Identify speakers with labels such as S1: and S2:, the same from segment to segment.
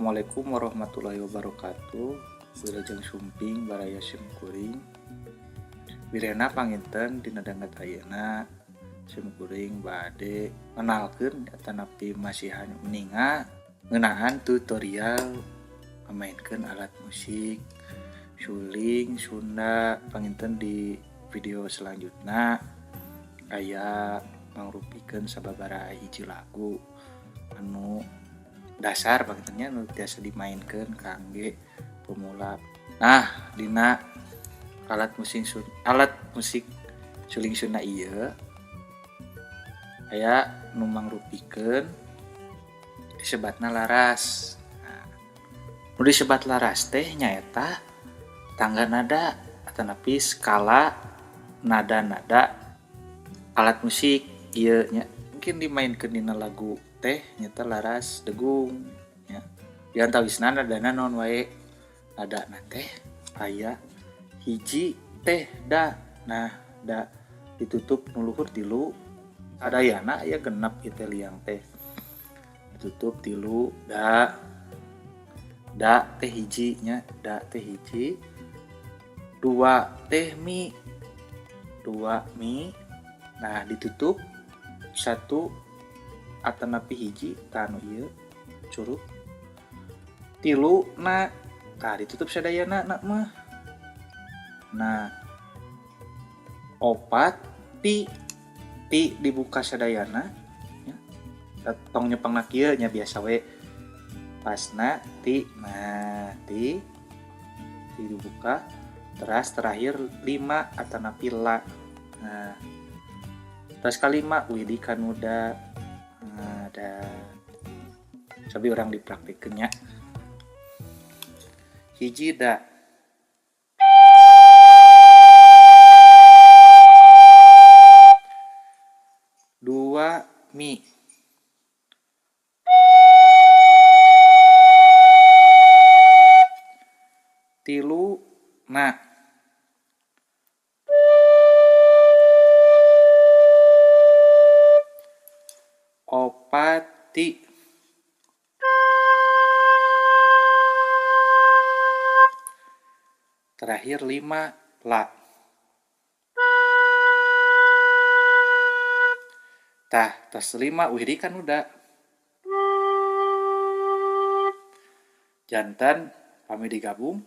S1: Assalamualaikum warahmatullahi wabarakatuh. Wilujeng sumping baraya simkuring. Wirena panginten dina danget ayeuna simkuring bade ngenalkeun atanapi masihan uninga ngeunaan tutorial ngamainkeun alat musik suling Sunda. Panginten di video selanjutnya aya mangrupikeun sababaraha hiji lagu anu dasar pangintennya nu tiasa dimainkeun kangge pemula. Nah, dina alat musik suling Sunda ieu aya nu mangrupikeun disebatna laras. Nah, nu disebat laras teh nyaeta tangga nada atanapi skala nada-nada alat musik ieu nya. Mungkin dimainkeun dina lagu teh nyata laras degung nya. Di antawisna nadana naon wae? Nadana teh aya hiji teh da. Nah, da ditutup nu luhur tilu, sadayana aya genep ieu teh liang teh. Ditutup tilu da. Da teh hiji nya, da teh hiji. Dua teh mi. Dua mi. Nah, ditutup satu atanapi hiji tanu ieu curug. Tilu na. Tah ditutup sadayana na mah. Nah, opat ti, ti dibuka sadayana nya. Tong nyepengna kieu nya, biasa we. Pasna ti, nah ti, ti dibuka. Teras terakhir 5 atanapi la. Nah, terus kalima widi kanuda. Nah, ada sabi orang dipraktikkeun nya. Hiji da. Dua mi. Tilu na. Opat ti. Terakhir 5 la. Tah, tos 5 widi kan udah. Jantan pami digabung.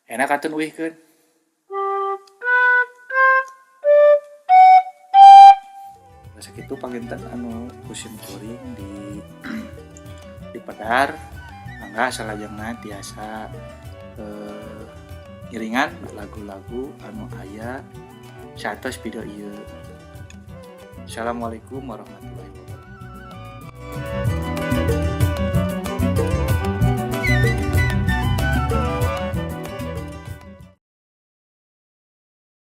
S1: Enak atun uihkeun. Sakitu panginten anu ku simkuring di pedar. Mangga salajengna tiasa ngiringan lagu-lagu anu aya satos video ieu. Assalamualaikum warahmatullahi wabarakatuh.